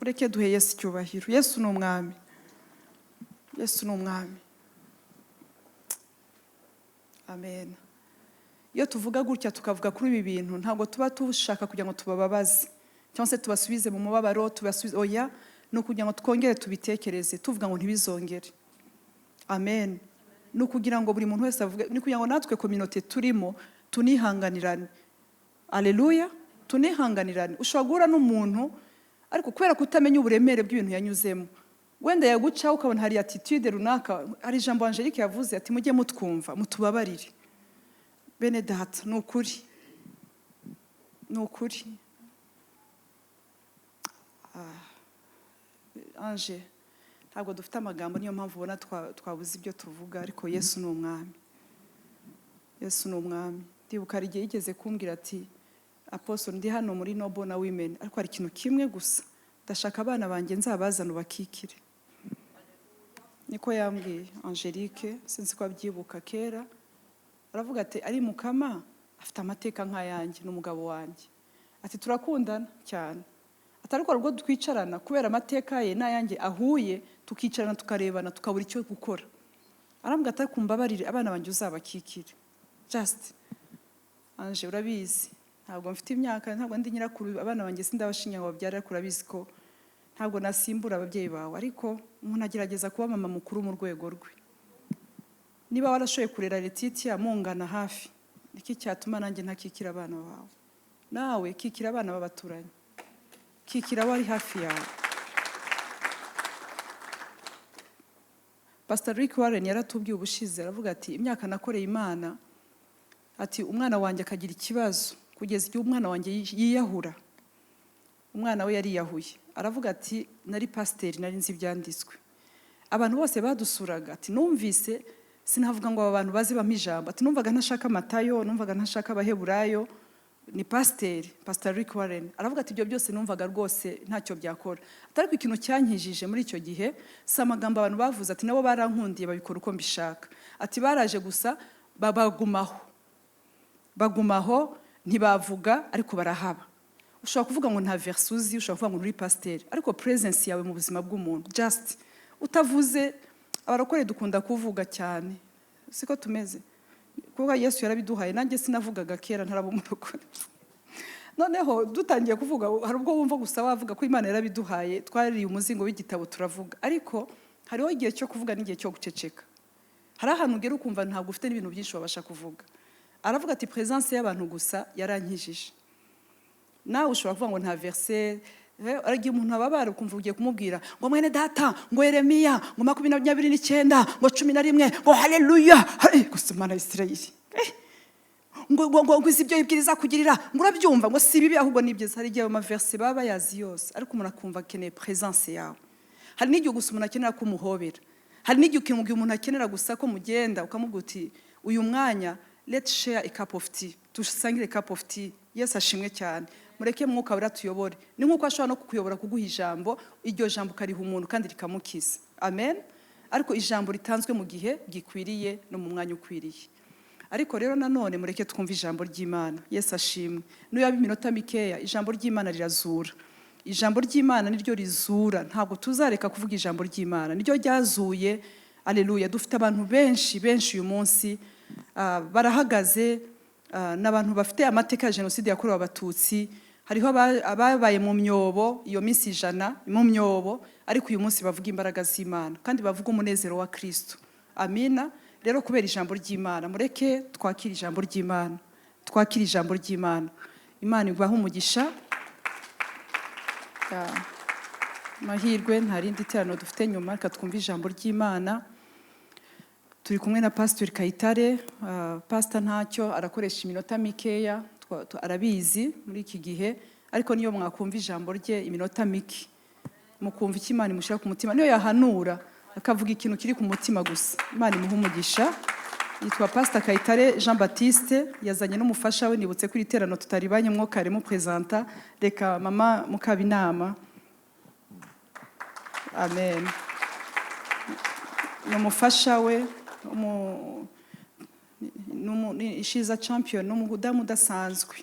Mureke duhe Yesu icyubahiro. Yesu ni umwami, Yesu ni umwami. Amen. Iyo tuvuga gutya, tukavuga kuri ibi bintu, ntabwo tuba dushaka kugira ngo tubababaze cyangwa se tubasubize mu mubabaro, tubasubize. Oya, ni ukugira ngo twongere tubitekereze, tuvuga ngo ntibizongere. Amen. Ni ukugira ngo buri muntu wese avuge, ni ukugira ngo natwe communauté turimo tunihanganirane. Aleluya, tunihanganirane. Ushobora guhura n'umuntu, ariko kubera kutamenya uburemere bw'ibintu yanyuzemo, wenda yagucaho ukabona hari attitude runaka. Hari ijambo Angelique yavuze ati: "Mujye mutwumva, mutubabarire." Bene data, ni ukuri, ni ukuri. Ange, ntabwo dufite amagambo, niyo mpamvu ubona twabuze ibyo tuvuga, ariko Yesu ni umwami, Yesu ni umwami. Ndibuka hari igihe yigeze kumbwira ati: "Apostle, ndi hano muri Noble na Women, ariko hari ikintu kimwe gusa ndashaka, abana banjye nzabazana ubakikire." Niko yambwiye Angelique, sinzi ko abyibuka kera. Aravuga ati: "Ari mukama afite amateka nk'ayanjye n'umugabo wanjye." Ati: "Turakundana cyane." Ati: "Ariko hari ubwo twicarana kubera amateka ye n'ayanjye ahuye, tukicarana tukarebana, tukabura icyo gukora." Arambwira ati: "Ariko mbabarire, abana banjye uzabakikire." Just Ange, urabizi ntabwo mfite imyaka, ntabwo ndi nyirakuru, abana banjye sindabashinya ngo babyare, ariko urabizi ko ntabwo nasimbura ababyeyi bawe, ariko umuntu agerageza kuba mama mukuru mu rwego rwe. Niba warashoboye kurera Letitia mungana hafi, niki cyatuma nanjye ntakikira abana bawe? Nawe kikira abana b'abaturanyi, kikira abo ari hafi yawe. Pastor Rick Warren yaratubwiye ubushize, aravuga ati: "Imyaka nakoreye Imana," ati, "umwana wanjye akagira ikibazo kugeza igihe umwana wanjye yiyahura." Umwana we yariyahuye. Aravuga ati: "Nari pasiteri, nari nzi ibyanditswe. Abantu bose badusuraga," ati, "numvise sinavuga ngo aba bantu baze bampe ijambo." Ati: "Numvaga ntashaka Matayo, numvaga ntashaka Abaheburayo." Ni pasiteri, Pastor Rick Warren. Aravuga ati: "Ibyo byose numvaga rwose ntacyo byakora." Ati: "Ariko ikintu cyankijije muri icyo gihe si amagambo abantu bavuze." Ati: "Nabo barankundiye babikora uko mbishaka." Ati: "Baraje gusa bagumaho, bagumaho, ntibavuga ariko barahaba." Ushobora kuvuga ngo nta verse uzi, ushobora kuvuga ngo uri pasiteri, ariko presence yawe mu buzima bw'umuntu, just utavuze. Abarokore dukunda kuvuga cyane, siko tumeze? Kuko Yesu yarabiduhaye. Nanjye sinavugaga kera ntaraba umurokore. Noneho dutangiye kuvuga, hari ubwo wumva gusa wavuga ko Imana yarabiduhaye, twariye umuzingo w'igitabo turavuga. Ariko hariho igihe cyo kuvuga n'igihe cyo guceceka. Hari ahantu ugera ukumva ntabwo ufite n'ibintu byinshi wabasha kuvuga. Aravuga ati: "Presence y'abantu gusa yarankijije." Nawe ushobora kuvuga ngo nta verse. Igihe umuntu ababara ukumva ugiye kumubwira ngo: "Mwene data," ngo, "Yeremiya," ngo, "29," ngo, "11," ngo, "haleluya." Gusa Imana ya Isirayeli, ngo izi ibyo yibwiriza kugirira, ngo urabyumva, ngo si bibi ahubwo ni byiza. Hari igihe ayo maverse baba bayazi yose, ariko umuntu akumva akeneye presence yawe. Hari n'igihe gusa umuntu akenera ko umuhobera. Hari n'igihe ukimubwira, umuntu akenera gusa ko mugenda ukamubwira uti: "Uyu mwanya, let's share a cup of tea, dusangire cup of tea." Yesu ashimwe cyane. Mureke Mwuka Wera tuyobore. Ni nk'uko ashobora no kukuyobora kuguha ijambo, iryo jambo ukariha umuntu kandi rikamukiza. Amen. Ariko ijambo ritanzwe mu gihe gikwiriye no mu mwanya ukwiriye. Ariko rero nanone mureke twumve ijambo ry'Imana. Yesu ashimwe. Niyo yaba iminota mikeya, ijambo ry'Imana rirazura. Ijambo ry'Imana niryo rizura. Ntabwo tuzareka kuvuga ijambo ry'Imana, niryo ryazuye. Aleluya. Dufite abantu benshi benshi uyu munsi barahagaze, n'abantu bafite amateka ya Jenoside yakorewe Abatutsi. Hariho ababaye mu myobo iyo minsi 100 mu myobo, ariko uyu munsi bavuga imbaraga z'Imana kandi bavuga umunezero wa Kristo. Amina. Rero kubera ijambo ry'Imana, mureke twakire ijambo ry'Imana, twakire ijambo ry'Imana. Imana ibahe umugisha. Ya, amahirwe nta rindi teraniro dufite nyuma. Reka twumve ijambo ry'Imana. Turi kumwe na Pasitori Kayitare. Pasita ntacyo arakoresha iminota mikeya, arabizi muri iki gihe, ariko niyo mwakumva ijambo rye iminota mike, mukumva icyo Imana imushyira ku mutima, niyo yahanura akavuga ikintu kiri ku mutima gusa, Imana imuha umugisha. Yitwa Pasita Kayitare Jean Baptiste, yazanye n'umufasha we. Nibutse ko iri teraniro tutaribanye kare mupresenta. Reka mama Mukabinama, amen, ni umufasha we. Ni ishiza champion, ni umudamu udasanzwe.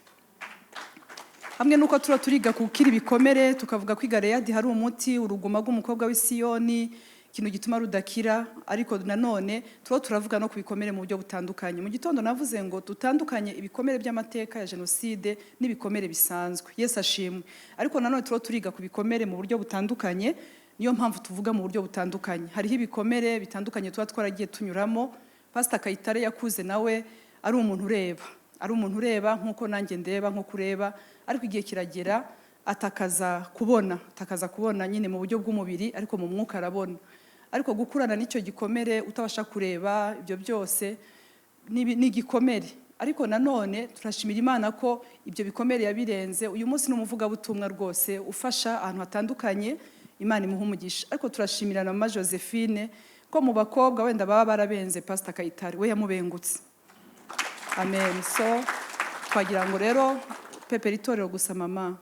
Hamwe n'uko tura turiga gukira ibikomere, tukavuga ko i Galeyadi hari umuti, uruguma rw'umukobwa w'i Siyoni, ikintu gituma rudakira, ariko nanone tuba turavuga no ku bikomere mu buryo butandukanye. Mu gitondo navuze ngo dutandukanye ibikomere by'amateka ya jenoside n'ibikomere bisanzwe. Yesu ashimwe. Ariko nanone tuba turiga ku bikomere mu buryo butandukanye, niyo mpamvu tuvuga mu buryo butandukanye. Hariho ibikomere bitandukanye tuba twaragiye tunyuramo. Pastor Kayitare yakuze nawe ari umuntu ureba, ari umuntu ureba nk'uko nanjye ndeba, nk'uko ureba, ariko igihe kiragera atakaza kubona, atakaza kubona nyine mu buryo bw'umubiri, ariko mu mwuka arabona. Ariko gukurana n'icyo gikomere, utabasha kureba, ibyo byose ni igikomere. Ariko nanone turashimira Imana ko ibyo bikomere yabirenze. Uyu munsi ni umuvugabutumwa rwose ufasha ahantu hatandukanye. Imana imuha umugisha. Ariko turashimira na Mama Josephine ko mu bakobwa wenda baba barabenze Pastor Kayitare, we yamubengutse. Amen. So twagira ngo rero pepera itorero gusa, mama.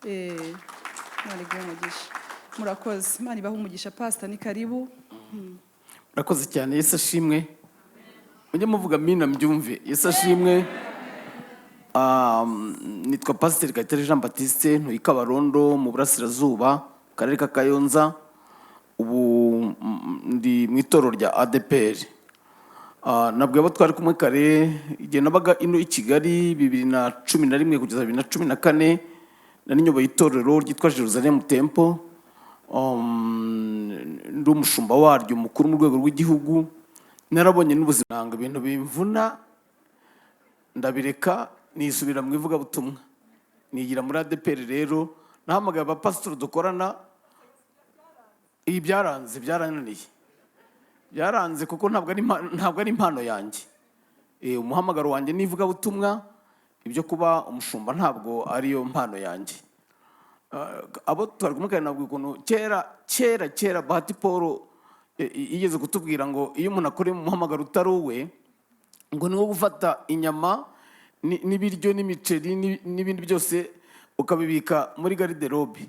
Imana iguhe umugisha. Murakoze, Imana ibahe umugisha. Pastor, ni karibu. Murakoze cyane. Yesu ashimwe. Mujye muvuga amina mbyumve. Yesu ashimwe. Nitwa Pasiteri Kayitare Jean Baptiste, ntuye i Kabarondo mu Burasirazuba, mu Karere ka Kayonza. Ubu ndi mu itorero rya ADEPR. Nabwiye abo twari kumwe kare, igihe nabaga ino i Kigali 2011 kugeza 2014, nari nyoboye itorero ryitwa Jerusalem Temple. Ndi umushumba waryo mukuru mu rwego rw'igihugu. Narabonye n'ubuzima, nanga ibintu bimvuna, ndabireka, nisubira mu ivugabutumwa, nigira muri ADEPR. Rero nahamagaye abapasitori dukorana. Ibi byaranze, byarananiye, byaranze kuko ntabwo ari impano yanjye. Umuhamagaro wanjye ni ivugabutumwa, ibyo kuba umushumba ntabwo ariyo mpano yanjye. Abo twari kumwe kandi nabwo ukuntu kera kera kera Bahati Paul yigeze kutubwira ngo iyo umuntu akora umuhamagaro utari uwe, ngo ni nko gufata inyama n'ibiryo n'imiceri n'ibindi byose ukabibika muri garde-robe,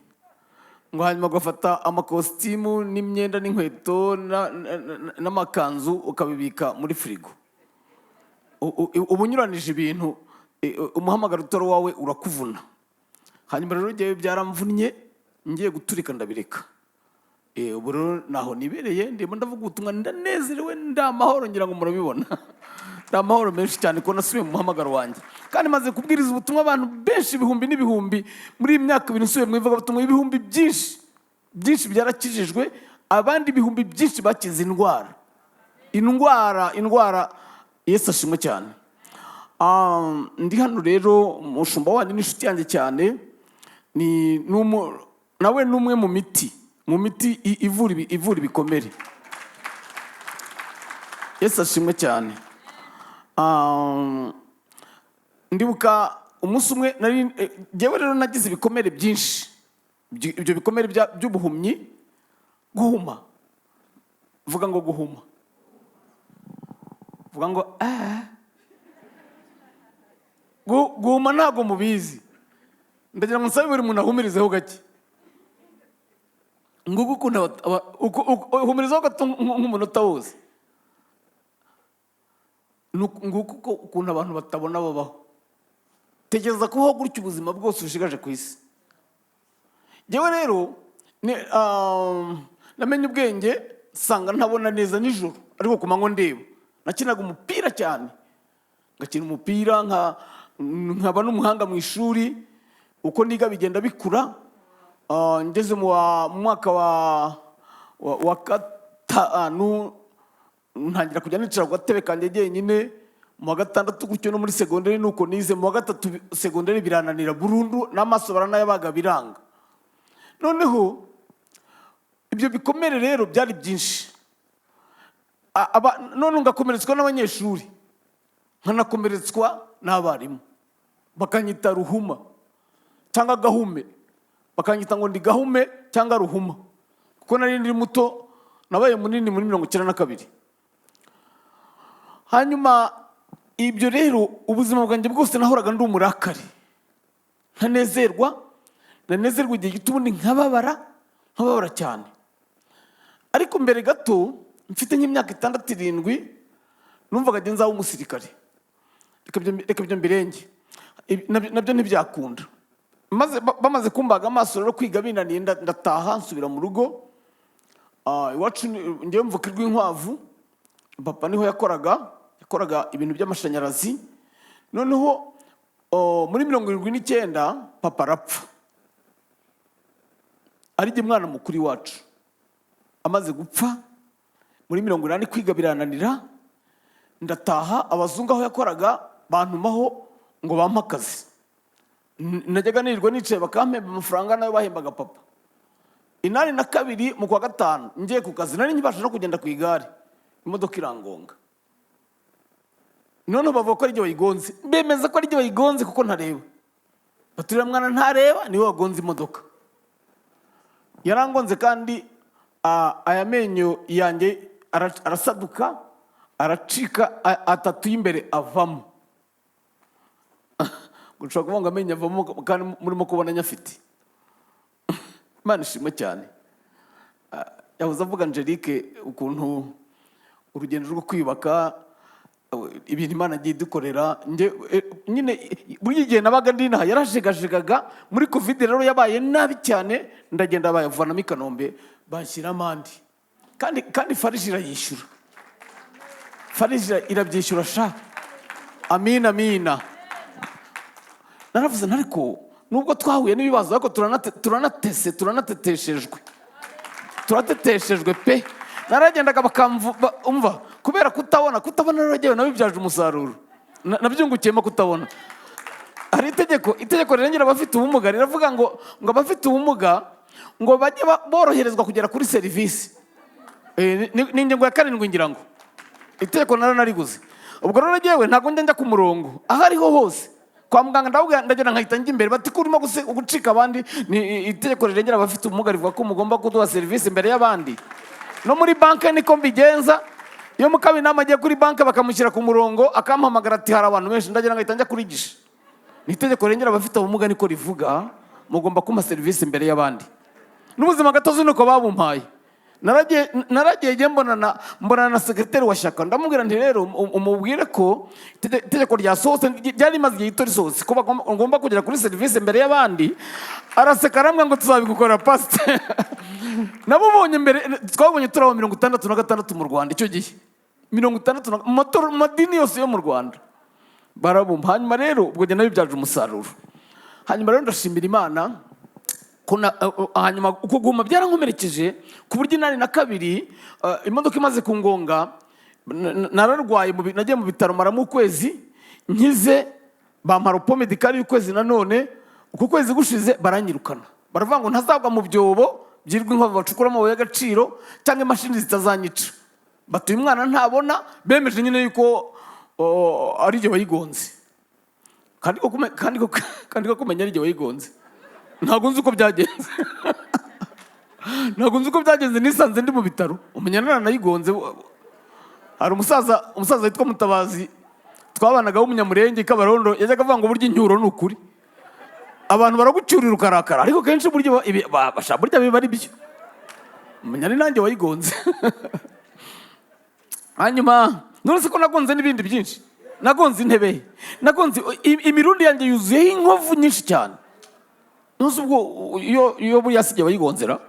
ngo hanyuma ugafata amakositimu n'imyenda n'inkweto n'amakanzu ukabibika muri firigo. Uba unyuranije ibintu. Umuhamagaro utari uwawe urakuvuna. Hanyuma rero njyewe byaramvunnye, ngiye guturika, ndabireka. Ubu rero naho nibereye, ndimo ndavuga ubutumwa, ndanezerewe, ndi amahoro, ngira ngo murabibona, ndi amahoro menshi cyane ko nasubiye mu muhamagaro wanjye. Kandi maze kubwiriza ubutumwa abantu benshi, ibihumbi n'ibihumbi, muri iyi myaka 2 nsubiye mu ivugabutumwa. Ibihumbi byinshi byinshi byarakijijwe, abandi ibihumbi byinshi bakize indwara, indwara, indwara. Yesu ashimwe cyane. Ndi hano rero, umushumba wanjye ni inshuti yanjye cyane, nawe ni umwe mu miti ivura ibikomere. Yesu ashimwe cyane. Ndibuka umunsi umwe nari njyewe rero nagize ibikomere byinshi. Ibyo bikomere by'ubuhumyi, guhuma. Vuga ngo guhuma, vuga ngo ah. Guhuma ntabwo mubizi. Ndagira ngo nsabe buri muntu ahumirizeho gake. Nguko ukuntu humirizaho gato nk'umunota wose. Nguko ukuntu abantu batabona babaho. Tekereza kubaho gutya ubuzima bwose ushigaje ku isi. Njyewe rero namenye ubwenge nsanga ntabona neza nijoro, ariko ku manywa ndeba. Nakinaga umupira cyane, ngakina umupira nkaba n'umuhanga mu ishuri. Uko niga bigenda bikura. Ngeze mu mwaka wa gatanu ntangira kujya nicara ku gatebe kanjye jyenyine, mu wa gatandatu gutyo. No muri segonderi nuko nize. Mu wa gatatu segonderi birananira burundu, n'amaso baranayabaga biranga. Noneho ibyo bikomere rero byari byinshi. None ngakomeretswa n'abanyeshuri, nkanakomeretswa n'abarimu, bakanyita ruhuma cyangwa gahume, bakanyita ngo ndi gahume cyangwa ruhuma, kuko nari ndi muto. Nabaye munini muri 92. Hanyuma ibyo rero, ubuzima bwanjye bwose nahoraga ndi umurakare, ntanezerwa. Nanezerwa igihe gito, ubundi nkababara, nkababara cyane. Ariko mbere gato, mfite nk'imyaka 6, 7, numvaga njye nzaba umusirikare. Reka ibyo mbirenge. Nabyo ntibyakunda. Maze bamaze kumbaga amaso rero, kwiga binaniye, ndataha nsubira mu rugo. Iwacu njyewe mvuka Rwinkwavu, papa niho yakoraga ibintu by'amashanyarazi. Noneho muri 79 papa arapfa, ari jye mwana mukuru iwacu. Amaze gupfa muri 80, kwiga birananira, ndataha. Abazungu aho yakoraga bantumaho ngo bampe akazi. Najyaga nirirwa nicaye bakampemba amafaranga nayo bahembaga papa. 82 mu kwa gatanu ngiye ku kazi, nari nkibasha no kugenda ku igare, imodoka irangonga. Noneho bavuga ko ari jye wayigonze, bemeza ko ari jye wayigonze kuko ntareba. Bati: "Uriya mwana ntareba, niwe wagonze imodoka." Yarangonze kandi aya menyo yanjye arasaduka, aracika, atatu y'imbere avamo. Ushobora kuvuga ngo amenyo avamo kandi murimo kubona nyafite. Imana ishimwe cyane. Yahoze avuga Angelique ukuntu urugendo rwo kwiyubaka, ibintu Imana agiye idukorera. Nyine buri gihe nabaga ndi inaha yarajegajega. Muri COVID rero yabaye nabi cyane, ndagenda bayavanamo i Kanombe, banshyiramo andi. Kandi FARG irayishyura, FARG irabyishyura sha. Amina, amina. Naravuze nti: "Ariko nubwo twahuye n'ibibazo, ariko turanatese, turanateteshejwe, turateteshejwe pe." Naragendaga umva, kubera kutabona rero njyewe nabibyaje umusaruro. Nabyungukiyemo kutabona. Hari itegeko rirengera abafite ubumuga, riravuga ngo abafite ubumuga ngo bajye boroherezwa kugera kuri serivisi. Ni ingingo ya 7 ngira ngo. Itegeko naranariguze. Ubwo rero njyewe ntabwo njya ku murongo aho ariho hose. Kwa muganga ndababwira, ndagenda nkahita njya imbere. Bati: "Ko urimo gucika abandi?" Ni itegeko rirengera abafite ubumuga, rivuga ko mugomba kuduha serivisi imbere y'abandi. No muri banki niko mbigenza. Iyo Mukabinama agiye kuri banki bakamushyira ku murongo, akampamagara ati: "Hari abantu benshi", ndagira ngahita njya kuri guichet. Ni itegeko rirengera abafite ubumuga, niko rivuga, mugomba kumpa serivisi imbere y'abandi. N'ubuzima gatozi nuko babumpaye. Naragiye njye mbonana na sekreteri wa Shyaka, ndamubwira nti: "Rero umubwire ko itegeko ryasohotse, ryari rimaze igihe gito risohotse, ko ngomba kugera kuri serivisi mbere y'abandi." Araseka, arambwira ngo: "Tuzabigukorera, pasite." Namubonye mbere, twabonye turi abo 66 mu Rwanda icyo gihe, 60 mu madini yose yo mu Rwanda barabumva. Hanyuma rero ubwo njye nabibyaje umusaruro. Hanyuma rero ndashimira Imana ko hanyuma uko guhuma byarankomerekeje ku buryo 82 imodoka imaze kungonga, nararwaye, nagiye mu bitaro maramo ukwezi. Nkize bampa repos médical y'ukwezi. Nanone uku kwezi gushize baranyirukana, baravuga ngo ntazagwa mu byobo byirwa inkwavu bacukura amabuye y'agaciro cyangwa imashini zitazanyica. Batuye umwana ntabona, bemeje nyine yuko ari jye wayigonze. Kandi ko kumenya ari jye wayigonze, ntabwo nzi uko byagenze, ntabwo nzi uko byagenze. Nisanze ndi mu bitaro, umenya naranayigonze. Hari umusaza witwa Mutabazi twabanaga w'Umunyamurenge Kabarondo, yajyaga avuga ngo burya incyuro ni ukuri, abantu baragucyurira ukarakara, ariko kenshi burya burya biba ari byo. Umenya ari nanjye wayigonze. Hanyuma none se ko nagonze n'ibindi byinshi, nagonze intebe, nagonze imirundi yanjye yuzuyeho inkovu nyinshi cyane. Ntuzi ubwo iyo buriya si jye wayigonzera.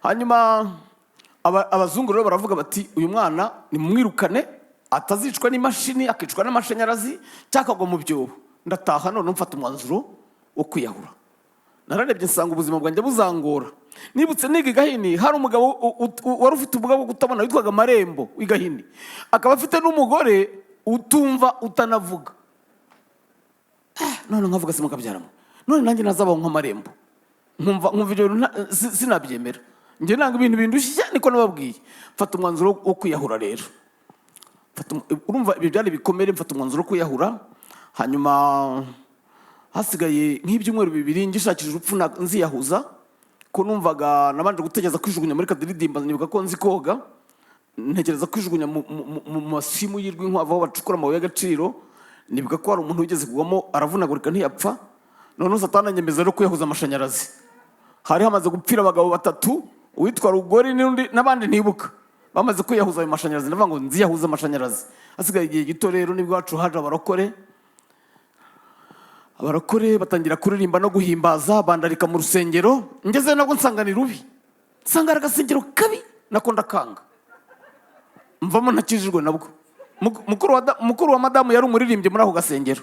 Hanyuma abazungu rero baravuga bati: "Uyu mwana nimumwirukane, atazicwa n'imashini, akicwa n'amashanyarazi cyangwa akagwa mu byobo." Ndataha, none mfata umwanzuro wo kwiyahura. Nararebye nsanga ubuzima bwanjye buzangora. Nibutse niga i Gahini, hari umugabo wari ufite ubumuga bwo kutabona witwaga Marembo w'i Gahini, akaba afite n'umugore utumva utanavuga. None nkavuga: "Se mukabyaramo, none nanjye nazabaho nk'Amarembo?" Nkumva ibyo bintu sinabyemera. Njye nanga ibintu bindushya, niko nababwiye. Mfata umwanzuro wo kwiyahura rero. Urumva ibyo byari ibikomere. Mfata umwanzuro wo kwiyahura. Hanyuma hasigaye nk'ibyumweru 2 ngishakisha urupfu nziyahuza, ko numvaga nabanje gutekereza kwijugunya muri kadiridimba. Nibuka ko nzi koga, ntekereza kwijugunya mu masimu y'Urwinkwavu aho bacukura amabuye y'agaciro. Nibuka ko hari umuntu wigeze kugwamo aravunagurika ntiyapfa. Noneho Satani anyemeza rero kwiyahuza amashanyarazi. Hari hamaze gupfira abagabo batatu, uwitwa Rugori n'undi n'abandi ntibuka, bamaze kwiyahuza ayo mashanyarazi. Ndavuga ngo nziyahuza amashanyarazi. Hasigaye igihe gito rero nibwo iwacu haje abarokore. Abarokore batangira kuririmba no guhimbaza, bandarika mu rusengero. Ngeze nabwo nsanga ni rubi, nsanga ari agasengero kabi, nako ndakanga, mvamo ntakijijwe nabwo. Mukuru wa madamu yari umuririmbyi muri ako gasengero.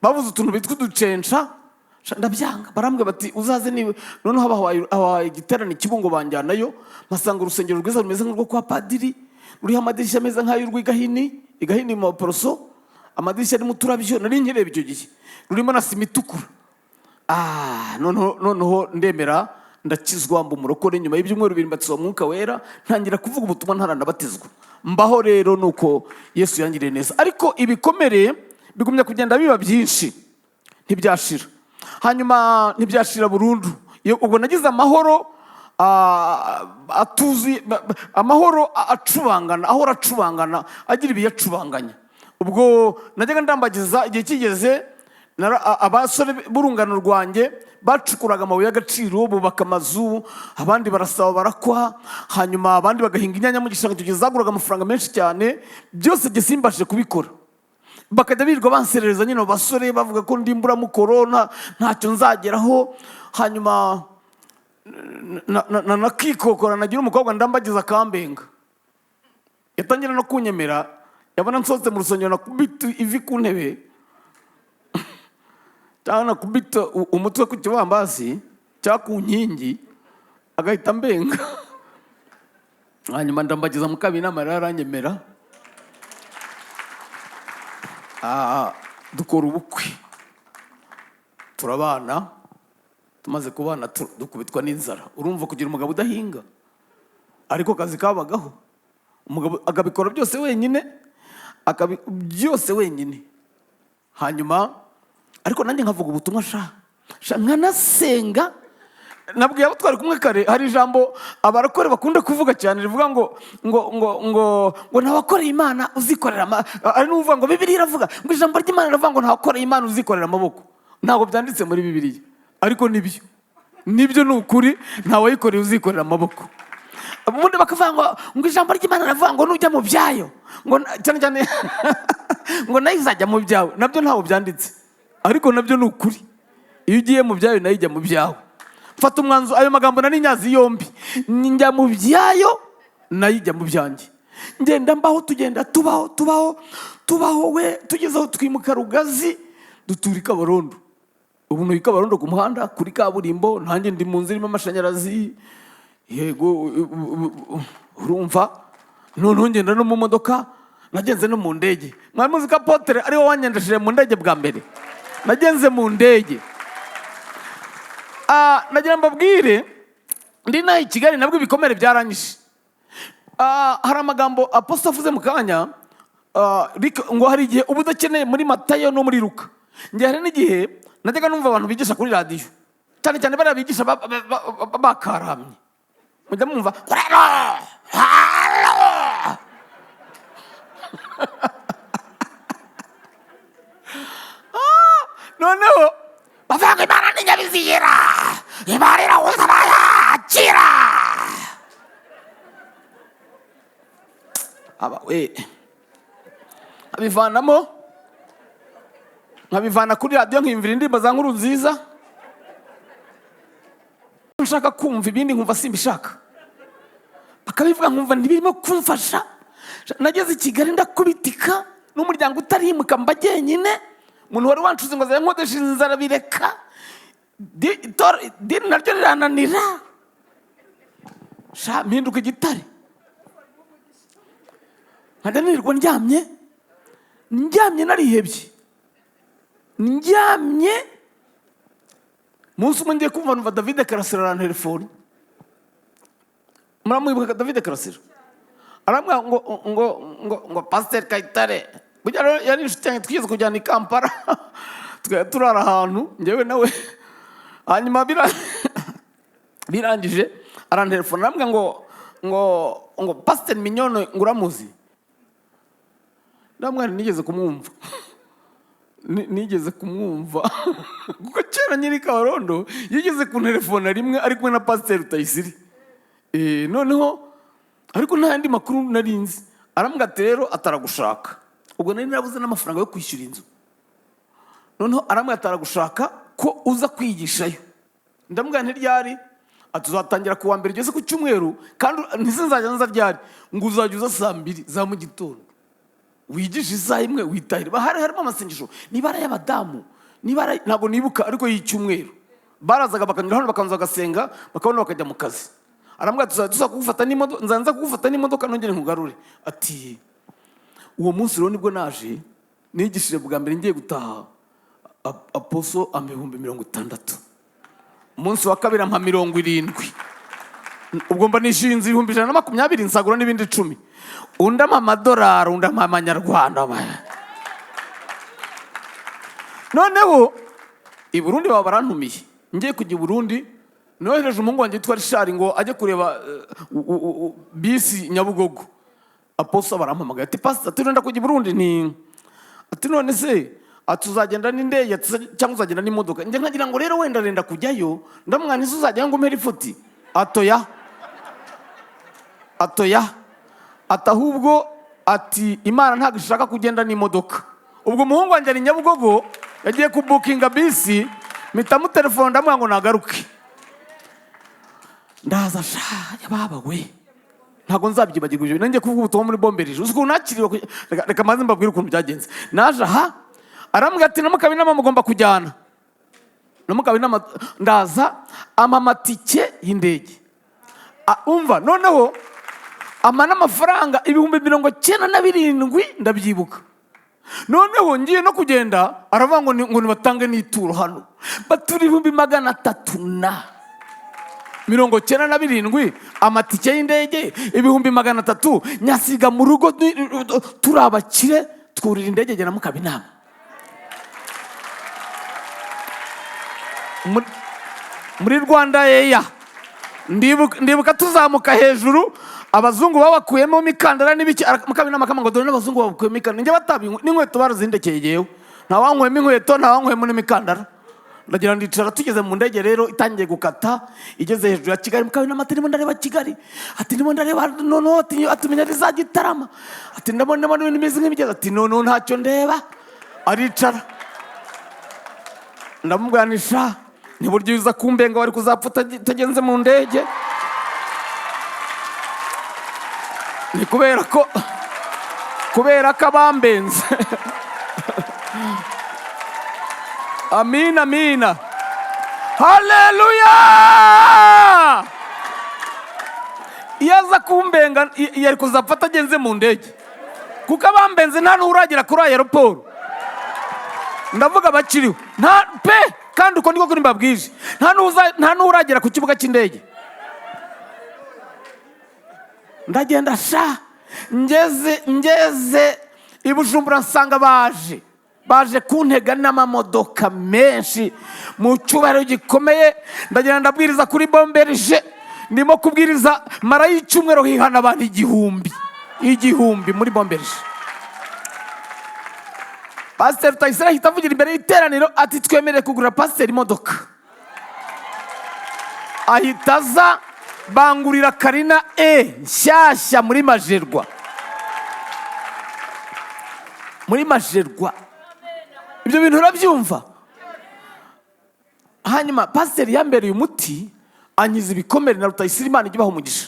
Bavuze utuntu bitwa uducenca, sha, ndabyanga. Barambwira bati: "Uzaze niba." Noneho habaye igiterane i Kibungo, banjyanayo, mpasanga urusengero rwiza rumeze nk'urwo kwa padiri, ruriho amadirishya ameze nk'ay'urw'igahini, igahini mu Baporoso, amadirishya arimo uturabyo nari nkireba icyo gihe, rurimo na sima itukura. Noneho ndemera, ndakizwa, mba umurokore. Nyuma y'ibyumweru 2 mbatizwa Mwuka Wera, ntangira kuvuga ubutumwa ntaranabatizwa. Mbaho rero nuko Yesu yangiriye neza, ariko ibikomere bigumya kugenda biba byinshi, ntibyashira. Hanyuma ntibyashira burundu. Ubwo nagize amahoro atuzuye, amahoro acubangana, ahora acubangana, agira ibiyacubanganya. Ubwo najyaga ndambagiza, igihe kigeze abasore b'urungano rwanjye bacukuraga amabuye y'agaciro, bubaka amazu, abandi barasaba barakwa, hanyuma abandi bagahinga inyanya mu gishanga. Icyo gihe zaguraga amafaranga menshi cyane. Byose jye simbashije kubikora, bakajya birirwa banserereza nyine abo basore, bavuga ko ndi imburamukoro, ntacyo nzageraho. Hanyuma nakikokora, nagira umukobwa ndambagiza akambenga, yatangira no kunyemera, yabona nsohotse mu rusengero nakubita ivi ku ntebe cyangwa nakubita umutwe ku kibambasi cyangwa ku nkingi, agahita ambenga. Hanyuma ndambagiza Mukabinama rero, aranyemera. Dukora ubukwe, turabana. Tumaze kubana dukubitwa n'inzara. Urumva kugira umugabo udahinga, ariko akazi kabagaho, umugabo akabikora byose wenyine, byose wenyine. Hanyuma ariko nanjye nkavuga ubutumwa, sha sha, nkanasenga. Nabwiye abo twari kumwe kare, hari ijambo abarokore bakunda kuvuga cyane rivuga ngo ntawakoreye Imana uzikorera hari n'uvuga ngo Bibiliya iravuga ngo, ijambo ry'Imana riravuga ngo ntawakoreye Imana uzikorera amaboko. Ntabwo byanditse muri Bibiliya, ariko nibyo, nibyo, ni ukuri, ntawayikoreye uzikorera amaboko. Ubundi bakavuga ngo ijambo ry'Imana riravuga ngo nujya mu byayo, ngo cyane cyane ngo nayo izajya mu byawe. Nabyo ntabwo byanditse, ariko nabyo ni ukuri, iyo ugiye mu byayo nayo ijya mu byawe. Mfata umwanzuro, ayo magambo nari nyazi yombi, njya mu byayo nayo ijya mu byanjye. Ngenda mbaho, tugenda tubaho, tubaho, tubaho we, tugeze aho twimuka Rugazi, dutura i Kabarondo. Ubu ntuye i Kabarondo ku muhanda kuri kaburimbo, nanjye ndi mu nzu irimo amashanyarazi. Yego, urumva noneho ngenda no mu modoka, nagenze no mu ndege. Mwari muzi ko apôtre ariwe wangendesheje mu ndege bwa mbere? Nagenze mu ndege. Nagira mbabwire, ndi naho i Kigali nabwo ibikomere byaranyishe. Hari amagambo apostle avuze mu kanya, ngo hari igihe uba udakeneye muri Matayo no muri Luka. Njye hari n'igihe najyaga numva abantu bigisha kuri radiyo, cyane cyane bariya bigisha bakaramye, mujya mwumva "Halo! Halo!" Noneho bavuga ngo Imana ni nyabizigira, Imana iragutabara, akira aba we. Nkabivanamo, nkabivana kuri radiyo, nkiyumvira indirimbo za Nkuru Nziza. Nshaka kumva ibindi nkumva simbishaka, bakabivuga nkumva ntibirimo kumfasha. Nageze i Kigali ndakubitika n'umuryango utarimuka, mba jyenyine. Umuntu wari wanshuze ngo azajya nkodesha inzara bireka. Idini naryo rirananira, sha, mpinduka igitare, nkajya nirirwa ndyamye, ndyamye, narihebye, ndyamye. Umunsi umwe ngiye kumva numva David Karasira arantelefoni. Muramwibuka David Karasira? Arambwira ngo "Pasiteri Kayitare." Burya rero yari inshuti yanjye, twigeze kujyana i Kampala, tukajya turara ahantu njyewe nawe. Hanyuma birangije arantelefona, arambwira ngo "Pasiteri Mignonne ngo uramuzi?" Ndamubwira nti: "Nigeze kumwumva." Nigeze kumwumva kuko kera nyiri Kabarondo yigeze kuntelefona rimwe ari kumwe na Pasiteri Rutayisire. Noneho ariko nta yandi makuru nari nzi. Arambwira ati rero ataragushaka. Ubwo nari narabuze n'amafaranga yo kwishyura inzu. Noneho arambwira ati aragushaka ko uza kwigishayo. Ndamubwira nti ryari? Ati uzatangira ku wa mbere ugeze ku cyumweru, kandi ntisinzajya nza ryari? Ngo uzajya uza saa 2 za mu gitondo, wigisha isaha imwe witahira. Hari harimo amasengesho, niba ari ay'abadamu, niba ari, ntabwo nibuka, ariko y'icyumweru barazaga bakanyura hano, bakabanza bagasenga, bakabona bakajya mu kazi. Arambwira, tuzajya tuza kugufata n'imodoka, nzaza kugufata n'imodoka nongere nkugarure. Ati uwo munsi rero nibwo naje nigishije bwa mbere, ngiye gutaha apostle ampa 60,000. Umunsi wa kabiri ampa 70. Ubwo mba nishyuye inzu 120,000, nsagura n'ibindi 10. Undi ampa amadolari, undi ampa amanyarwanda. Noneho i Burundi baba barantumiye. Ngiye kujya i Burundi, nohereje umuhungu wanjye witwa Rishari ngo ajye kureba bisi Nyabugogo. Apostle barampamagaye ati: "Pasita, turenda kujya i Burundi." Ni ati: "None se?" Ati: "Uzagenda n'indege?" Ati, "Cyangwa uzagenda n'imodoka?" Njye nkagira ngo rero wenda arenda kujyayo. Ndamwana ese uzajyayo ngo umpere ifuti? Atoya, atoya. Ati ahubwo, ati Imana ntabwo ishaka kugenda n'imodoka. Ubwo umuhungu wanjye ari Nyabugogo, yagiye kubukinga bisi. Mpita mutelefone, ndamubwira ngo nagaruke. Ndaza sha, yababa we, ntabwo nzabyibagirwa ibyo. Nanjye kuvuga ubutumwa muri Bomberije, uzi ukuntu nakiriwe? Reka maze mbabwire ukuntu byagenze. Naje aha, arambwira ati na Mukabinama mugomba kujyana na Mukabinama. Ndaza, ampa amatike y'indege. Umva, noneho ampa n'amafaranga 97,000, ndabyibuka. Noneho ngiye no kugenda, aravuga ngo ngo nibatange n'ituro hano. Batura 397,000, amatike y'indege 300,000, nyasiga mu rugo. Turi abakire, twurira indege gera Mukabinama. Muri Rwanda Air, ndibuka tuzamuka hejuru, abazungu babakuyemo imikandara n'ibiki. Mukabinama kama ngo dore n'abazungu babakuyemo imikandara. Njye batabi n'inkweto barazindekeye. Yewe, ntawanywemo inkweto, ntawanywemo n'imikandara. Ndagira ndicara. Tugeze mu ndege rero, itangiye gukata, igeze hejuru ya Kigali, Mukabinama ati: "Ndimo ndareba Kigali." Ati: "Ndimo ndareba noneho." Ati atumenya rizajya itarama. Ati: "Ndabona ndabona ibintu bimeze nk'ibigeze." Ati: "Noneho ntacyo ndeba." Aricara. Ndamubwira nti: "Sha, ni buryo uza kumbenga, wari kuzapfa utagenze mu ndege." Ni kubera ko abambenze. Amina, amina, haleluya! Iyo aza kumbenga, yari kuzapfa atagenze mu ndege, kuko abambenze nta n'uragera kuri aéroport. Ndavuga abakiriho, nta pe. Kandi uko niko kuri mbabwije, nta n'uragera ku kibuga cy'indege. Ndagenda sha, ngeze i Bujumbura, nsanga baje kuntega n'amamodoka menshi mu cyubahiro gikomeye. Ndagenda, ndabwiriza kuri Bomberije. Ndimo kubwiriza, mara y'icyumweru, hihana abantu 1000, 1000 muri Bomberije. Pasiteri Rutayisire ahita avugira imbere y'iteraniro ati: "Twemerere kugurira pasiteri imodoka." Ahita aza, bangurira Carina E nshyashya muri Majerwa, muri Majerwa. Ibyo bintu urabyumva? Hanyuma pasiteri yambereye umuti, ankiza ibikomere, na Rutayisire, Imana ijya ibaha umugisha.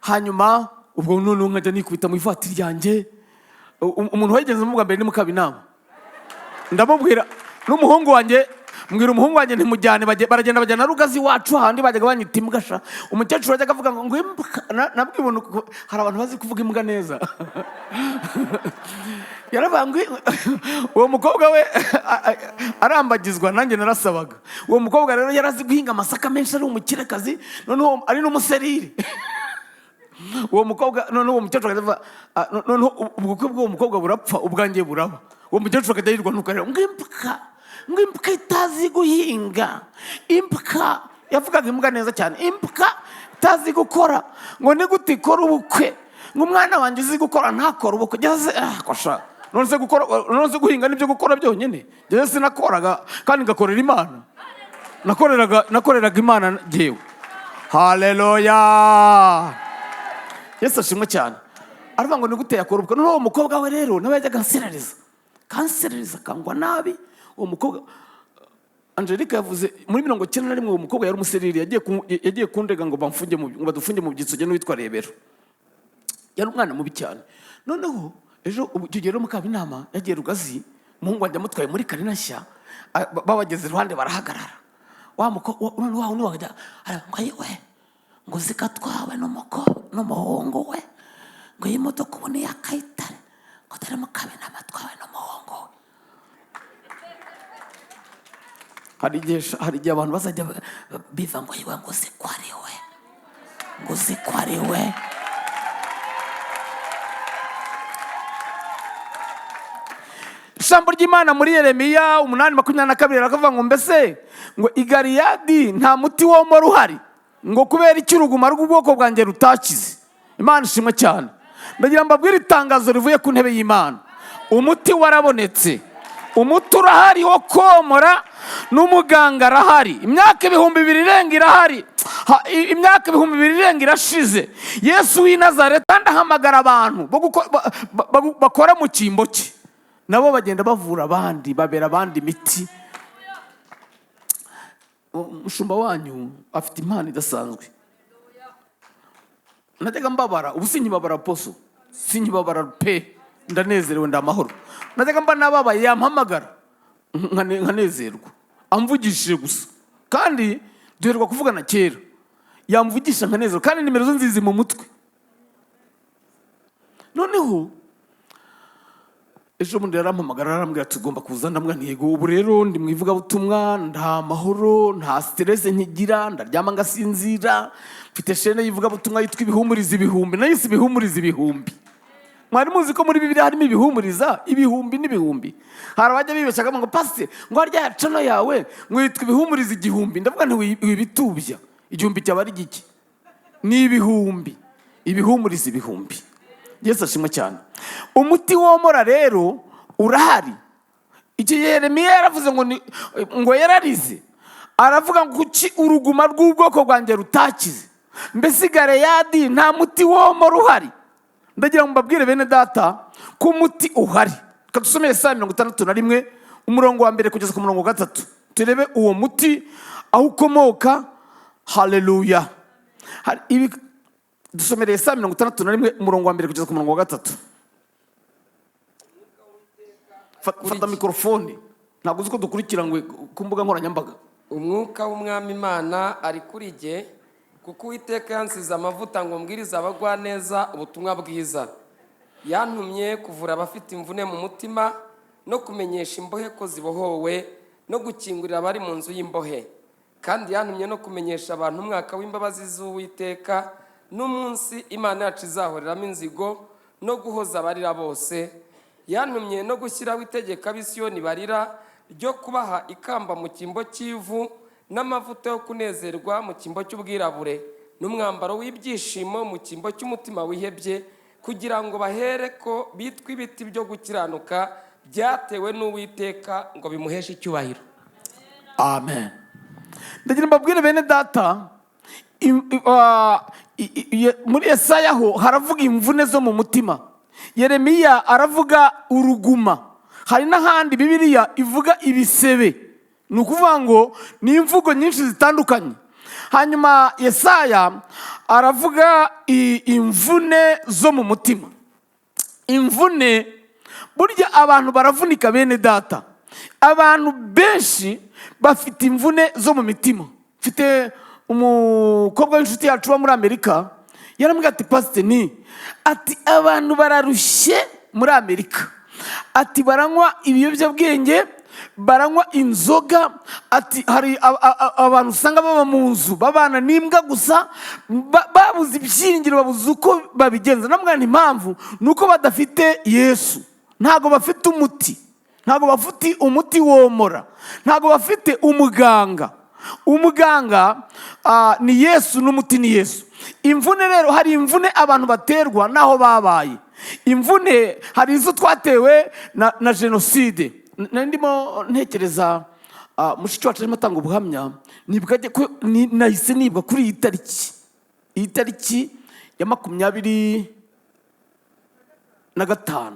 Hanyuma ubwo noneho nkajya nikubita mu ivatiri yanjye. Umuntu wayigenzemo bwa mbere ni Mukabinama. Ndamubwira n'umuhungu wanjye, mbwira umuhungu wanjye ntimujyane. Baragenda, bajyana na Rugazi wacu, handi bajyaga banyita imbwa sha. Umukecuru wajyaga avuga ngo imbwa. Nabwibona hari abantu bazi kuvuga imbwa neza. Yaravuga ngo uwo mukobwa we arambagizwa, nanjye narasabaga. Uwo mukobwa rero yari azi guhinga amasaka menshi, ari umukirekazi, noneho ari n'umuserire uwo mukobwa. Noneho uwo mukecuru akajya avuga, noneho ubukwe bw'uwo mukobwa burapfa, ubwanjye buraba. Uwo mukecuru akajya yirwa ntukareba ngo imbwa, ngo imbwa itazi guhinga, imbwa. Yavugaga imbwa neza cyane. Imbwa itazi gukora, ngo ni gute ikora ubukwe? Ngo umwana wanjye uzi gukora ntakora ubukwe? Ngeze kosha, none se gukora, none se guhinga nibyo gukora byonyine? Ngeze sinakoraga kandi ngakorera Imana. Nakoreraga Imana jyewe. Haleluya, Yesu ashimwe cyane. Aravuga ngo ni gute yakora ubukwe? Noneho uwo mukobwa we rero nawe yajyaga anserereza, kanserereza, akangwa nabi. Uwo mukobwa Angelique yavuze muri 91, uwo mukobwa yari umuseriri, yagiye kundega ngo bamfunge ngo badufunge mu byitso, jye n'uwitwa Rebero. Yari umwana mubi cyane. Noneho ejo, ubu icyo gihe rero Mukabinama yagiye Rugazi, umuhungu wanjye amutwaye muri karina nshya, babageze iruhande barahagarara. Wa mukobwa none wa wundi wajya aravuga ngo: "Ayiwe," ngo, "zika twawe n'umuhungu we," ngo, "iyi modoka ubu ni iya Kayitare," ngo, "dore Mukabinama twawe n'umuhungu we." Hari igihe abantu bazajya biva ngo: "Ayiwe," ngo, "uzi ko ari we," ngo, "uzi ko ari we." Ijambo ry'Imana muri Yeremiya 8:22 rakavuga ngo: "Mbese," ngo, "i Galeyadi nta muti womora uhari? Ngo kubera iki uruguma rw'ubwoko bwanjye rutakize?" Imana ishimwe cyane. Ndagira ngo mbabwire itangazo rivuye ku ntebe y'Imana: umuti warabonetse, umuti urahari wo komora, n'umuganga arahari. Imyaka 2000 irenga irahari. Imyaka 2000 irenga irashize. Yesu w'i Nazareti, kandi ahamagara abantu bo bakora mu cyimbo cye, nabo bagenda bavura abandi, babera abandi imiti. Umushumba wanyu afite impano idasanzwe. Najyaga mbabara, ubu sinkibabara poso, sinkibabara pe, ndanezerewe, ndamahoro. Najyaga mba nababaye, yampamagara nkanezerwa, amvugishije gusa. Kandi duheruka kuvugana kera, yamvugisha nkanezerwa, kandi nimero ze nzizi mu mutwe. Noneho ejo bundi yarampamagara, arambwira ati: "Ugomba kuza." Ndamubwira nti: "Yego, ubu rero ndi mu ivugabutumwa, nta mahoro, nta stress nkigira, ndaryama ngasinzira. Mfite chaîne y'ivugabutumwa yitwa Ibihumuriza Ibihumbi." Nayo si Ibihumuriza Ibihumbi. Mwari muzi ko muri Bibiliya harimo ibihumuriza ibihumbi n'ibihumbi? Hari abajya bibeshya ngo: "Pasite," ngo, "harya ya channel yawe," ngo, "yitwa Ibihumuriza Igihumbi." Ndavuga nti: "Wibitubya, igihumbi cyaba ari gike, ni ibihumbi, Ibihumuriza Ibihumbi." Yesu ashimwe cyane. Umuti womora rero urahari. Icyo gihe Yeremiya yaravuze ngo ngo yararize, aravuga ngo: "Kuki uruguma rw'ubwoko bwanjye rutakize? Mbese i Galeyadi nta muti womora uhari?" Ndagira ngo mbabwire, bene data, ko umuti uhari. Reka dusome Yesaya 61, umurongo wa mbere kugeza ku murongo wa gatatu, turebe uwo muti aho ukomoka. Haleluya! Hari dusomere Yesaya 61, umurongo wa mbere kugeza ku murongo wa gatatu. Fata mikorofone, ntabwo uzi ko dukurikira ngo ku mbuga nkoranyambaga. Umwuka w'Umwami Imana ari kuri jye, kuko Uwiteka yansize amavuta ngo mbwirize abagwaneza ubutumwa bwiza. Yantumye kuvura abafite imvune mu mutima, no kumenyesha imbohe ko zibohowe, no gukingurira abari mu nzu y'imbohe. Kandi yantumye no kumenyesha abantu umwaka w'imbabazi z'Uwiteka, n'umunsi Imana yacu izahoreramo inzigo, no guhoza abarira bose. Yantumye no gushyiraho itegeko ab'Isiyoni barira, ryo kubaha ikamba mu cyimbo cy'ivu, n'amavuta yo kunezerwa mu cyimbo cy'ubwirabure, n'umwambaro w'ibyishimo mu cyimbo cy'umutima wihebye, kugira ngo bahere ko bitwa ibiti byo gukiranuka byatewe n'Uwiteka, ngo bimuheshe icyubahiro. Amen. Ndagira mbabwire, bene data, muri Yesaya ho haravuga imvune zo mu mutima, Yeremiya aravuga uruguma, hari n'ahandi Bibiliya ivuga ibisebe. Ni ukuvuga ngo ni imvugo nyinshi zitandukanye. Hanyuma Yesaya aravuga imvune zo mu mutima. Imvune, burya abantu baravunika, bene data. Abantu benshi bafite imvune zo mu mitima. Mfite umukobwa w'inshuti yacu uba muri Amerika, yarambwira ati: "Pasite," ni ati, "abantu bararushye muri Amerika," ati, "baranywa ibiyobyabwenge, baranywa inzoga," ati, "hari abantu usanga baba mu nzu babana n'imbwa gusa, babuze ibyiringiro, babuze uko babigenza." Namwana, impamvu ni uko badafite Yesu, ntabwo bafite umuti, ntabwo bafite umuti womora, ntabwo bafite umuganga. Umuganga ni Yesu, n'umuti ni Yesu. Imvune rero, hari imvune abantu baterwa n'aho babaye. Imvune, hari izo twatewe na jenoside. Nari ndimo ntekereza, mushiki wacu arimo atanga ubuhamya, nibwo ajya nahise nibwa kuri iyi tariki, iyi tariki ya 25.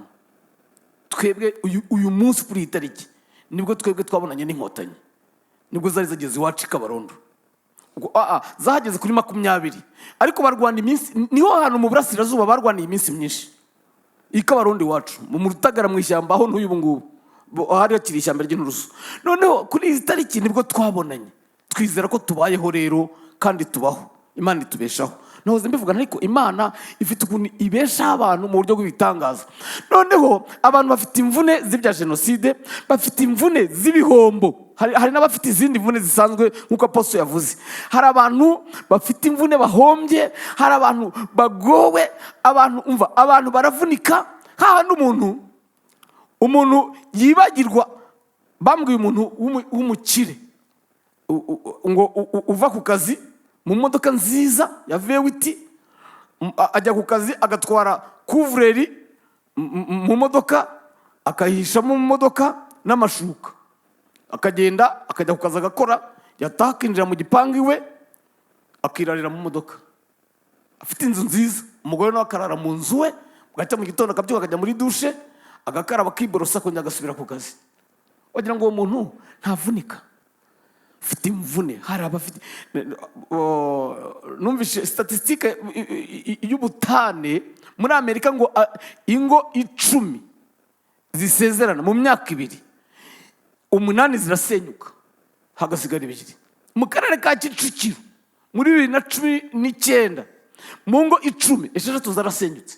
Twebwe uyu munsi kuri iyi tariki Nibwo twebwe twabonanye n'Inkotanyi, nibwo zari zigeze iwacu i Kabarondo. Ubwo, zahageze kuri 20, ariko barwana iminsi. Niho hantu mu burasirazuba barwaniye iminsi myinshi, i Kabarondo iwacu mu Rutagara, mu ishyamba aho ntuye ubu ngubu. Hari hakiri ishyamba ry'inturusu. Noneho kuri izi tariki nibwo twabonanye, twizera ko tubayeho rero kandi tubaho, Imana itubeshaho. Nahoze mbivuga, ariko Imana ifite ukuntu ibeshaho abantu mu buryo bw'ibitangaza. Noneho abantu bafite imvune z'ibya jenoside, bafite imvune z'ibihombo, hari n'abafite izindi mvune zisanzwe nk'uko apostle yavuze. Hari abantu bafite imvune bahombye, hari abantu bagowe, abantu, umva, abantu baravunika hahandi umuntu yibagirwa. Bambwiye umuntu w'umukire ngo uva ku kazi mu modoka nziza ya V8, ajya ku kazi agatwara couvre-lit mu modoka, akayihishamo mu modoka n'amashuka, akagenda akajya ku kazi agakora, yataha akinjira mu gipangu iwe akirarira mu modoka. Afite inzu nziza, umugore nawe akarara mu nzu we. Bwacya mu gitondo akabyuka akajya muri douche, agakaraba, akiborosa, akongera agasubira ku kazi. Wagira ngo uwo muntu ntavunika? Ufite imvune. Hari abafite, numvise statistique y'ubutane muri Amerika, ngo ingo 10 zisezerana mu myaka 2, 8 zirasenyuka, hagasigara 2. Mu karere ka Kicukiro muri 2019, mu ngo 10, 6 zarasenyutse.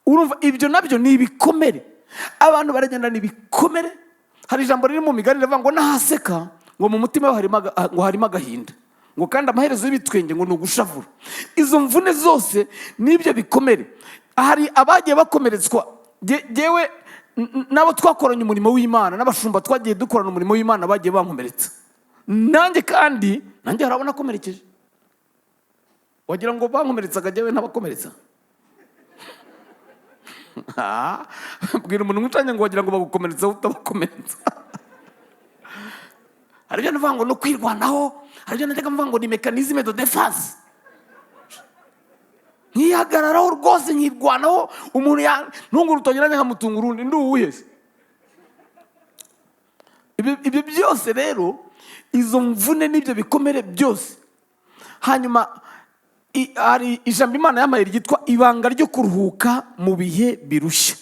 Urumva ibyo nabyo ni ibikomere, abantu baragendana ibikomere. Hari ijambo riri mu Migani rivuga ngo nahaseka, ngo mu mutima we harimo ngo harimo agahinda, ngo kandi amaherezo y'ibitwenge ngo ni ugushavura. Izo mvune zose n'ibyo bikomere, hari abagiye bakomeretswa. Jyewe n'abo twakoranye umurimo w'Imana, n'abashumba twagiye dukorana umurimo w'Imana, bagiye bankomeretsa nanjye, kandi nanjye hari abo nakomerekeje. Wagira ngo bankomeretsaga jyewe ntabakomeretsa? Bwira umuntu mwicanye ngo wagira ngo bagukomeretsa utabakomeretsa. Hari ibyo ndavuga ngo ni ukwirwanaho, hari ibyo najyaga mvuga ngo ni mécanisme de défense, nkihagararaho rwose, nkirwanaho. Umuntu ntunga urutoki nanjye nkamutunga urundi, ndi uwuhe se? Ibyo byose rero, izo mvune n'ibyo bikomere byose. Hanyuma hari ijambo Imana yampaye ryitwa "Ibanga ryo kuruhuka mu bihe birushya".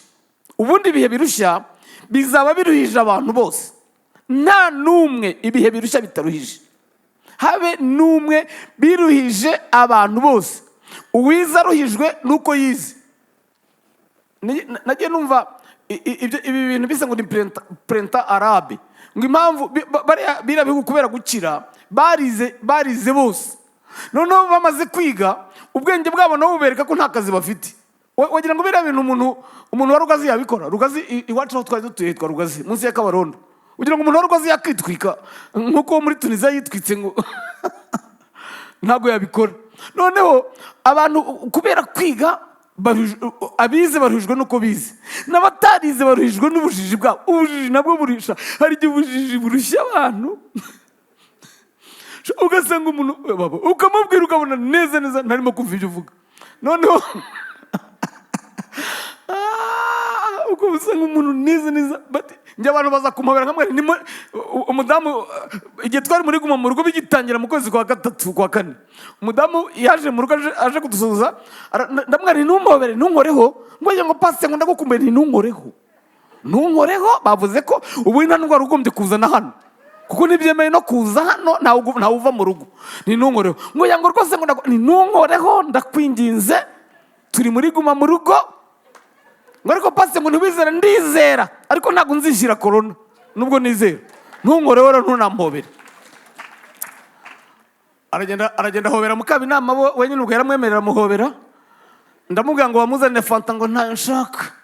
Ubundi ibihe birushya bizaba biruhije abantu bose, nta n'umwe ibihe birushya bitaruhije, habe n'umwe. Biruhije abantu bose. Uwize aruhijwe nuko yize. Nagiye numva ibi bintu bisa ngo ni printemps arabe, ngo impamvu biriya bihugu kubera gukira barize, barize bose. Noneho bamaze kwiga, ubwenge bwabo nabo bubereka ko nta kazi bafite. Wagira ngo biriya bintu umuntu wa Rugazi yabikora? Rugazi iwacu aho twari dutuye hitwa Rugazi, munsi ya Kabarondo. Ugira ngo umuntu wa Rugazi yakitwika nk'uko uwo muri Tunisiya yitwitse? Ngo ntabwo yabikora. Noneho abantu kubera kwiga, abize baruhijwe n'uko bize, n'abatarize baruhijwe n'ubujiji bwabo. Ubujiji nabwo burisha. Hari igihe ubujiji burushya abantu, ugasanga umuntu baba, ukamubwira ukabona neza neza ntarimo kumva ibyo uvuga. Noneho uko usanga umuntu neza neza njye abantu baza kumpobera nkamwe ni umudamu, igihe twari muri guma mu rugo bigitangira mu kwezi kwa gatatu, kwa kane, umudamu yaje mu rugo aje kudusuhuza, ndamubwira nti: "Ntumpobere, ntunkoreho." Ngo ngo: "Pasite, ngo ndagukumbuye." Nti: "Ntunkoreho, ntunkoreho." Bavuze ko ubu nta ndwara ugombye kuzana hano, kuko ntibyemewe no kuza hano, ntawe uva mu rugo. Ni ntunkoreho. Ngo yango rwose ngo ni ntunkoreho, ndakwinginze, turi muri guma mu rugo. Ngo: "Ariko pasite, ngo ntiwizere?" Ndizera, ariko ntabwo nzishyira korona nubwo nizera. Ntunkoreho rero, ntunampobere. Aragenda, aragenda ahobera Mukabinama bo wenyine. Ubwo yaramwemerera amuhobera. Ndamubwira ngo bamuzanire fanta, ngo ntayo nshaka,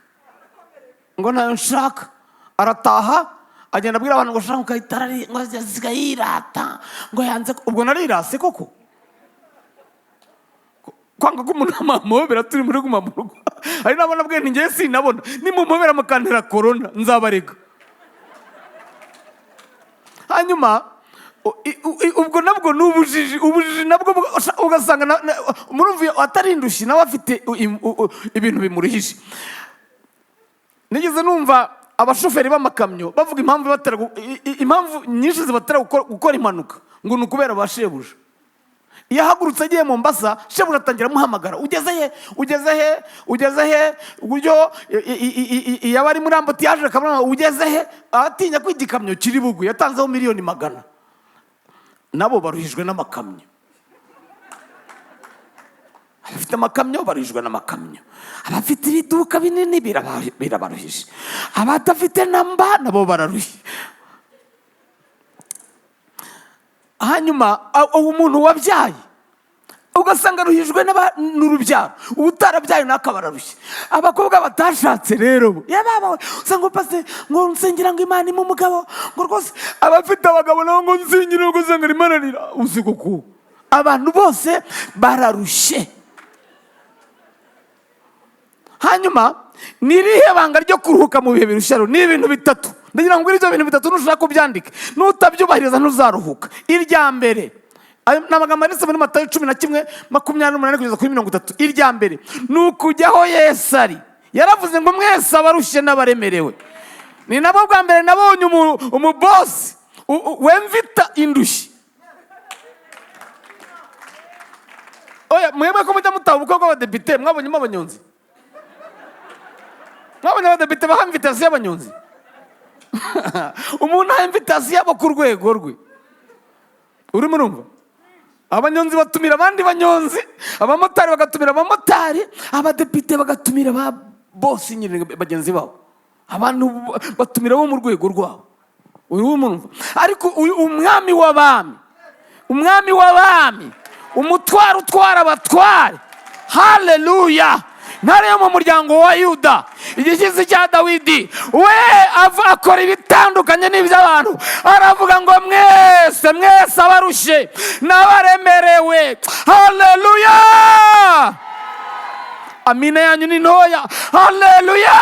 ngo ntayo nshaka. Arataha, agenda abwira abantu ngo shaka ukahita ngo asigaye yirata, ngo yanze ubwo narirase koko, kwanga ko umuntu amuhobera turi muri guma mu rugo. Hari n'abo nabwiye nti: "Ngewe sinabona, nimumpobera mukantera korona nzabarega." Hanyuma ubwo nabwo ni ubujiji. Ubujiji nabwo ugasanga murumva iyo atari indushyi, nawe afite ibintu bimuruhije. Nigeze numva Abashoferi b'amakamyo bavuga impamvu ibatera impamvu nyinshi zibatera gukora impanuka, ngo ni ukubera ba shebuja. Iyo ahagurutse agiye Mombasa, shebuja atangira amuhamagara: "Ugeze he? Ugeze he? Ugeze he?" Uburyo iyo aba ari muri embouteillage akabona: "Ugeze he?" Atinya ko igikamyo kiri bugwe yatanzeho miliyoni 100. Nabo baruhijwe n'amakamyo. Abafite amakamyo baruhijwe n'amakamyo, abafite ibiduka binini birabaruhije, abadafite namba nabo bararuhije. Hanyuma umuntu wabyaye ugasanga aruhijwe n'urubyaro, utarabyaye nawe akaba ararushye. Abakobwa batashatse rero bo yababa usanga ngo: "Pastor, ngo nsengera ngo Imana impe umugabo," ngo rwose. Abafite abagabo nabo ngo: "Nsengera," ngo usanga arimo ararira. Uzi kuko abantu bose bararushye. Hanyuma ni irihe banga ryo kuruhuka mu bihe birushya? Ni ibintu bitatu. Ndagira ngo ibyo bintu bitatu nushaka kubyandika, nutabyubahiriza ntuzaruhuka. Irya mbere, ayo ni amagambo yanditse muri Matayo 11:28 kugeza kuri 30. Irya mbere ni ukujya aho Yesu ari. Yaravuze ngo: "Mwese abarushye n'abaremerewe." Ni nabwo bwa mbere nabonye umubosi wemvita indushyi. Oya, mwebwe ko mujya mutaha ubukwe bw'abadepite, mwabonyemo abanyonzi? Mwabonye abadepite baha invitation y'abanyonzi? Umuntu aha invitation yabo ku rwego rwe. Urimo urumva, abanyonzi batumira abandi banyonzi, abamotari bagatumira abamotari, abadepite bagatumira ba bosi nyine bagenzi babo. Abantu batumira bo mu rwego rwabo. Urimo urumva? Ariko uyu umwami w'abami, umwami w'abami, umutwaro utwara abatware, haleluya, Ntare yo mu muryango wa Yuda, igishyitsi cya Dawidi, we ava akora ibitandukanye n'iby'abantu. Aravuga ngo: "Mwese, mwese abarushye n'abaremerewe." Haleluya! Amina yanyu ni ntoya. Haleluya!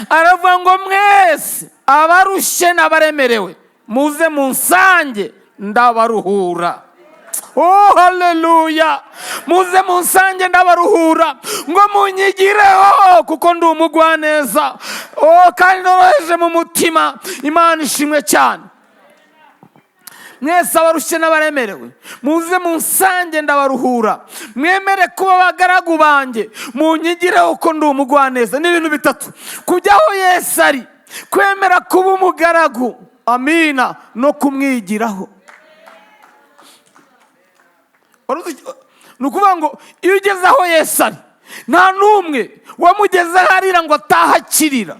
Aravuga ngo: "Mwese abarushye n'abaremerewe, muze munsange ndabaruhura." Oh, haleluya! "Muze munsange ndabaruhura," ngo: "Munyigireho kuko ndi umugwaneza, oh, kandi noroheje mu mutima." Imana ishimwe cyane. "Mwese abarushye n'abaremerewe, muze munsange ndabaruhura. Mwemere kuba abagaragu banjye, munyigireho ko ndi umugwaneza." Ni ibintu bitatu: kujya aho Yesu ari, kwemera kuba umugaragu, amina, no kumwigiraho. Ni ukuvuga ngo iyo ugeze aho Yesu ari, nta n'umwe wamugezeho arira ngo atahe akirira.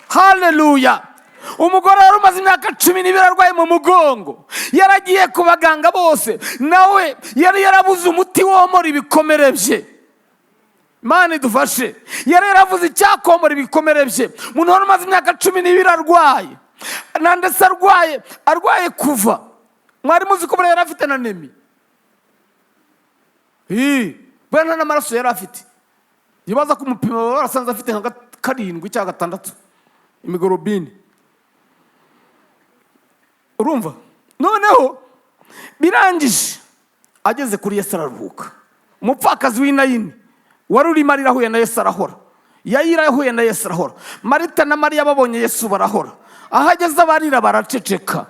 Haleluya! Umugore wari umaze imyaka 12 arwaye mu mugongo, yaragiye ku baganga bose, nawe yari yarabuze umuti womora ibikomere bye. Imana idufashe. Yari yaravuze icyakomora ibikomere bye. Umuntu wari umaze imyaka 12 arwaye, na ndetse arwaye kuva. Mwari muzi ko buriya yari afite na anémie? Buriya nta n'amaraso yari afite. Iyo baza kumupima baba barasanze afite nka 7 cyangwa 6 hémoglobine. Urumva, noneho birangije ageze kuri Yesu araruhuka. Umupfakazi w'Inayini wari urimo arira ahuye na Yesu arahora. Yayira ahuye na Yesu arahora. Marita na Mariya babonye Yesu barahora. Aho ageze abarira baraceceka.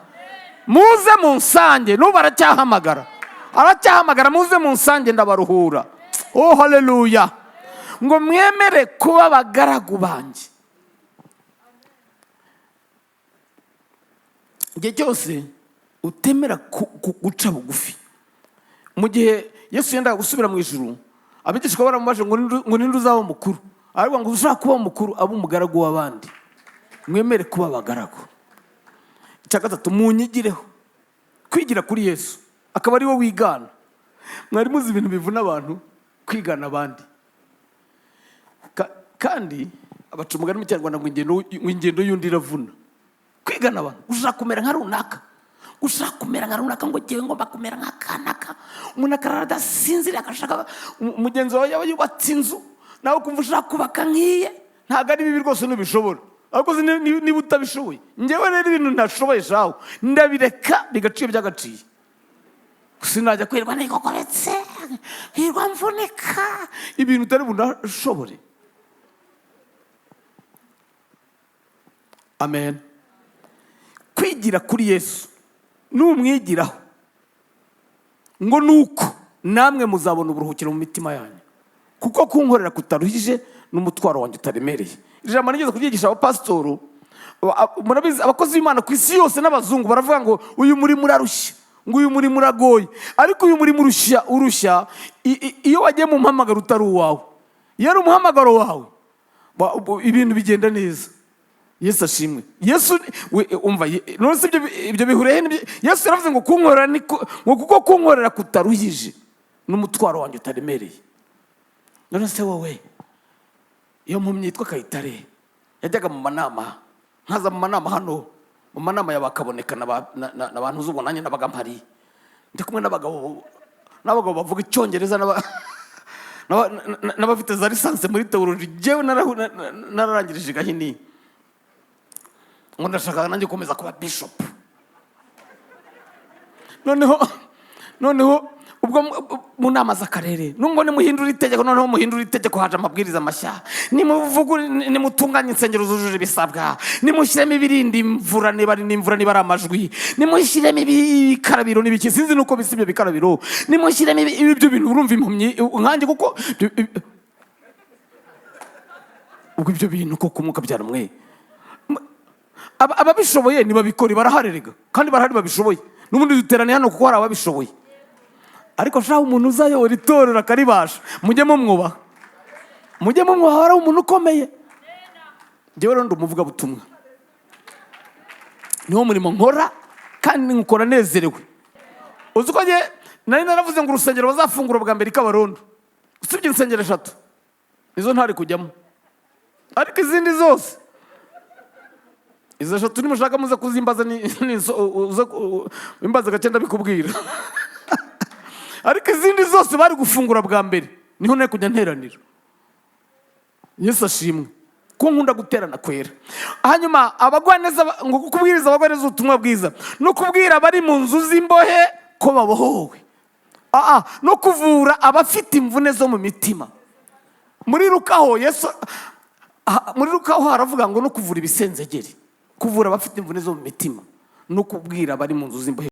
"Muze mu nsange." N'ubu aracyahamagara, aracyahamagara: "Muze mu nsange ndabaruhura." Oh, haleluya! Ngo: "Mwemere kuba abagaragu banjye." Igihe cyose utemera guca bugufi. Mu gihe Yesu yendaga gusubira mu ijuru, abigishwa baramubaje ngo ninde uzaba mukuru? Aravuga ngo: "Ushaka kuba mukuru abe umugaragu w'abandi." Mwemere kuba abagaragu. Icya gatatu, munyigireho. Kwigira kuri Yesu, akaba ari we wigana. Mwari muzi ibintu bivuna abantu? Kwigana abandi. Kandi abaca umugani mu Kinyarwanda ngo ingendo y'undi iravuna. Kwigana abantu, ushaka kumera nka runaka, ushaka kumera nka runaka, ngo ngewe ngomba kumera nka kanaka. Umuntu akarara adasinziriye, agashaka mugenzi wawe yaba yubatse inzu, nawe ukumva ushaka kubaka nk'iye. Ntabwo ari bibi rwose ntubishobora, ariko niba utabishoboye. Ngewe rero ibintu ntashoboye shaho ndabireka, bigaciye byagaciye. Sinajya kwirirwa nikokoretse, nkirirwa mvunika ibintu utari bunashobore. Amen. Kwigira kuri Yesu, numwigiraho, ngo nuko namwe muzabona uburuhukiro mu mitima yanyu, kuko kunkorera kutaruhije n'umutwaro wanjye utaremereye. Iri jambo nigeze kuryigisha abapasitoro. Murabizi, abakozi b'Imana ku isi yose n'abazungu baravuga ngo uyu murimo urarushya, ngo uyu murimo uragoye. Ariko uyu murimo urushya, urushya iyo wagiye mu muhamagaro utari uwawe. Iyo ari umuhamagaro wawe, ibintu bigenda neza. Yesu ashimwe. Yesu we, umva, none se ibyo bihuriye he Yesu yaravuze ngo kunkorera ni ngo kuko kunkorera kutaruhije n'umutwaro wanjye utaremereye. None se wowe, iyo mpumyi yitwa Kayitare yajyaga mu manama, nkaza mu manama hano, mu manama ya bakaboneka na bantu z'ubwo, nanjye nabaga mpari, ndi kumwe n'abagabo bavuga Icyongereza n'abafite za licence muri théologie. Njyewe nararangirije Gahini, ngo ndashaka nanjye gukomeza kuba bishop. Noneho ubwo mu nama z'akarere, nubwo nimuhindura itegeko, noneho muhindura itegeko, haje amabwiriza mashya, nimutunganye insengero zujuje ibisabwa, nimushyiremo ibirinda imvura, niba ari n'imvura, niba ari amajwi, nimushyiremo ibikarabiro n'ibiki, sinzi nuko bisa ibyo bikarabiro, nimushyiremo ibyo bintu. Urumva impumyi nkanjye kuko ubwo ibyo bintu koko umwuka byara mwe. Ababishoboye ntibabikore, barahari rega, kandi barahari babishoboye. N'ubundi duteraniye hano kuko hari ababishoboye. Ariko shaho, umuntu uzayobora itorero akaribasha, mujye mumwubaha, mujye mumwubaha, ari umuntu ukomeye. Njyewe rero ndi umuvugabutumwa, niwo murimo nkora kandi nkukora nezerewe. Uzi ko njye nari naravuze ngo urusengero bazafungura bwa mbere i Kabarondo, usibye insengero eshatu nizo ntari kujyamo, ariko izindi zose, izo eshatu nimushaka muze kuzimbaza, uze imbaza gake ndabikubwira. Ariko izindi zose bari gufungura bwa mbere, niho nari kujya nteranira. Yesu ashimwe ko nkunda guterana kwera. Hanyuma abagwaneza ngo kubwiriza abagwaneza ubutumwa bwiza, no kubwira abari mu nzu z'imbohe ko babohowe, no kuvura abafite imvune zo mu mitima. Muri Lukaho Yesu, muri Lukaho haravuga ngo no kuvura ibisenzegeri, kuvura abafite imvune zo mu mitima, no kubwira abari mu nzu z'imbohe.